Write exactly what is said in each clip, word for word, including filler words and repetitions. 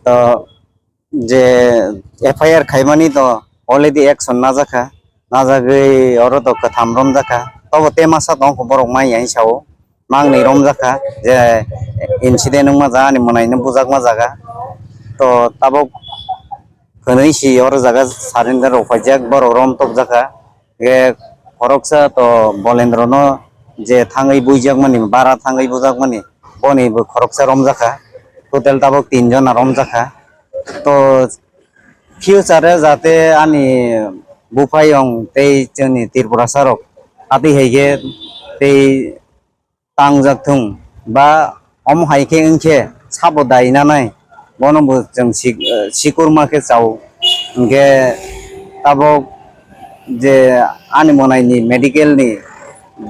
To je F I R khaimani to already action najakha, najagwi oro to kwtham romjakha, tobo te masa tongkho borok manya hinwi sao, mangnwi romjakha je incident wngma jaga ani mwnaino bujakma jaga, to tabuk hwnwi si oro jaga surrender rok paijak, borok rom tokjakha. Ge khoroksa to Bolendrono je thangwi buijakmani, bara thangwi bujakmani, boni bo khoroksa romjakha. Total tabuk tin jona romjakha. To future-o jate ani buphayong tei chwngni Tripurasa rok atwi hai khe tei tangjak thung ba omo hai khe wng khe sabo dai nanai, bono bo chwng sik-, eh, sikurma khe chao. Hwnkhe tabuk je ani mwnaini medical ni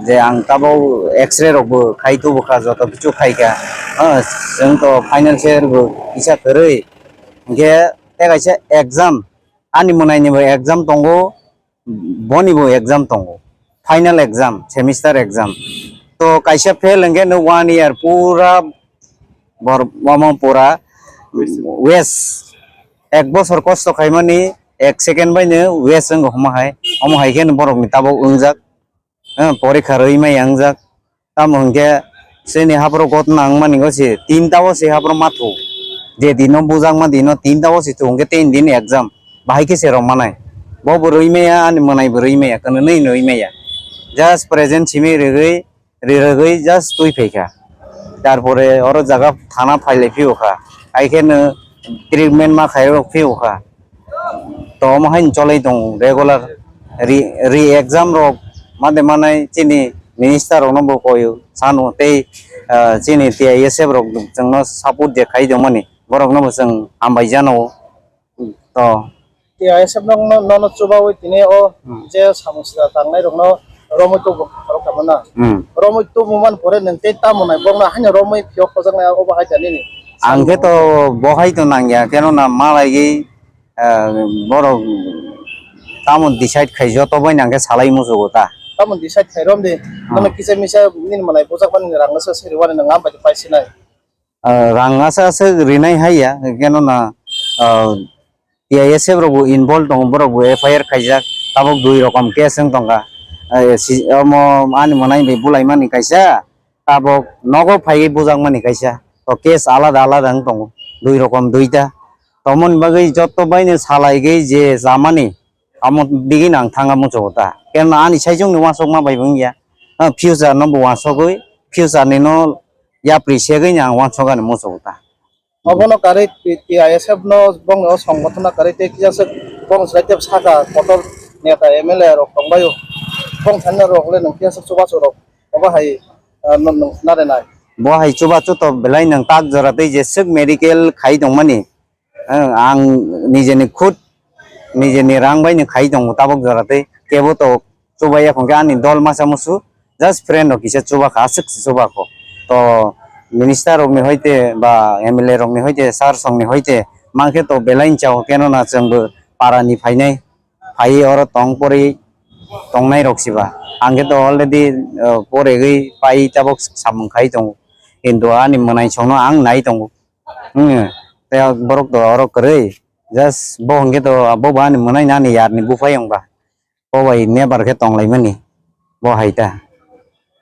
je ang tabuk X-ray rok bo khai tubu kha, joto kichu khai kha. Ah, chwng to financial bo kisa kwrwi, hwnkhe tei kaisa exam, ani mwnaini bo exam tongo, boni bo exam tongo, final exam, semester exam. To kaisa fail hwnkhe no one year pura bor-, omo pura waste. Ek bosor kosto khaimani ek second bai no waste wngkha omo hai. Omo hai khe no borok ni tabuk wngjak, eh, porikha rwi maya wngjak. Tamo hwnkhe chini haphuru gotna wngmani go se tinta o se haphuru mathu. Je dino bujakma dino tinta o se thung khe tin din exam. Bahai khe se rok manai. Bo bo rwi maya, ani mwnai bo rwi maya, kwnwi no rwi maya. Just present simi rwgwi, rwgwi just twi phaikha. Tarpore oro jaga thana phailai phiyokha. Hai khe no treatment ma khairok phiyokha. To omo haino cholai tongo regular. Re, re exam rok made manai chini minister rokno bo koyo sano tei, ah, chini T I S F rok chwngno support je khai tongmani borokno bo chwng hambai jano. To T I S F no, no, nono chubawi tini o Hmm. je samung sida tangnai rokno romwi tubu khorok tamo na. Hmm. Romwi tubu man pore nwng tei tamo nai bokno haino romwi phiyok khojaknai obo hai da nini. Ang khe to bo hai to nangya, keno na malai gwi, ah, borok tamo decide khai joto bai nang khe salai musugo ta. Tamo decide khai rom di. Ah. Nono kisa misa nini malai bujak mani rang nasa siri wani nang am bai pai sinai. Ah, rang asa aswk rinai haiya, keno na, ah, T I S F rok bo involve tongo, borok bo F I R khaijak, tabuk dui rokom case wng tongkha. Ah, si, omo ani mwnai bai bulai mani kaisa, tabuk nogo phaiwi bujak mani kaisa. To case alada alada wng tongo, dui rokom duita. Tomoni bagwi joto baino salai gwi je jamani, amo digini ang thanga muchungo ta. Keno ani saichung ni uansukma bai bo wngya. Ah, future no bo uansugwi, future ni no yapri segwi ni ang uansuk ani muchungo ta. Obono karwi T-, T I S F no bongni o songbothona karwi tei kisa swk bong swlai tei saka kotor neta M L A rok tongbaio. Bong thani rok le nung kisa swk chubachu rok obo hai, ah, no, no, nare nai. Bo hai chubachu to belai nang tak jora tei je swk medical khai tongmani. Ang, ang nijeni khud, nijeni rang bai ni khai tongo tabuk jora tei kebo to chubai ya khon khe ani dol masa musu just friend rok kisa chuba kha, aswk se chuba kho. To minister rok ni hoite ba M L A rok ni hoite, sir song ni hoite, mankhe to belai ni chao keno na chwng bo para ni phainai, phai oro tong pori tongnai rok siba. Ang khe to already, uh, poregwi pai tabuk samung khai tongo. Kintu ani mwnai songno ang nai tongo. Hmm, tei borok to oro kwrwi. Just bo hwnkhe to abo bo ani mwnai nani yarni buphai wngba. Bo bai nebar khe tonglaimani. Bo hai ta.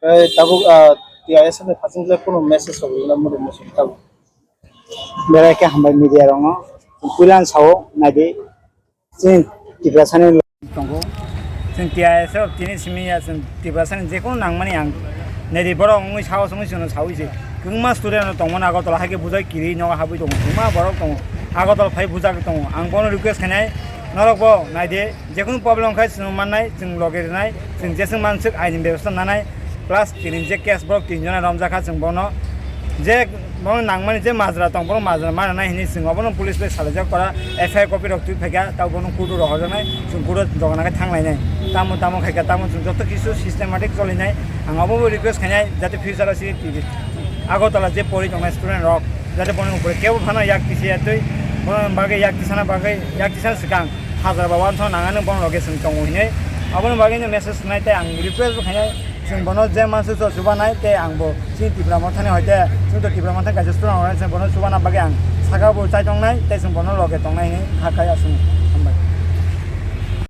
Tei tabuk, ah, T I S F ni phaising khe kunu message rok rwna muchung muchung tabuk. Belai khe hambai media rokno. Puilan sao naidi. Chini Tiprasani tongo. Chwng T I S F tini simi ya, chwng Tiprasani jekono nangmani ang nedi borok wngwi sao, chwngwi chwngno saui se. Kwbangma student rok tongmani Agartala hai khe bujai kiri nogo habwi tongo. Kwbangma borok tongo. Agartala phai bujak tongo. Ang bono request khainai, norok bo naidi, jekono problem khai chwng mannai, chwng loge rinai, chwng jeswk manswk aini bebostha nanai. Plus tini je case borok tin jona romjakha, chwng bono je bono nangmani je majra tong, bono majra mananai hinwi chwng obono police bai salaijak para F I R copy rok twi phaikha, tei bono court o rohorjaknai, chwng court o jogona khe thanglainai. Tamo tamo khaikha, tamo chwng joto kisu systematic cholinai. Ang obo bo request khainai jate future o C T V Agartala je pori tongnai student rok jate bono upore kebo phano yak tisi ya twi, bono bagwi yak tisana bagwi, yak tisana swkang hajar ba wansong nangani bono loge chwng tongo hinwi. Obono bagwi no message khainai tei ang request bo khainai. Chwng bono je mansu so chubanai, tei ang bo chini Tipra Mothani hoite, chwng to Tipra Mothani kaisa student rok, chwng bono chubana bagwi ang saka bo chai tongnai, tei chwng bono loge tongnai hinwi kha khai aswk hambai.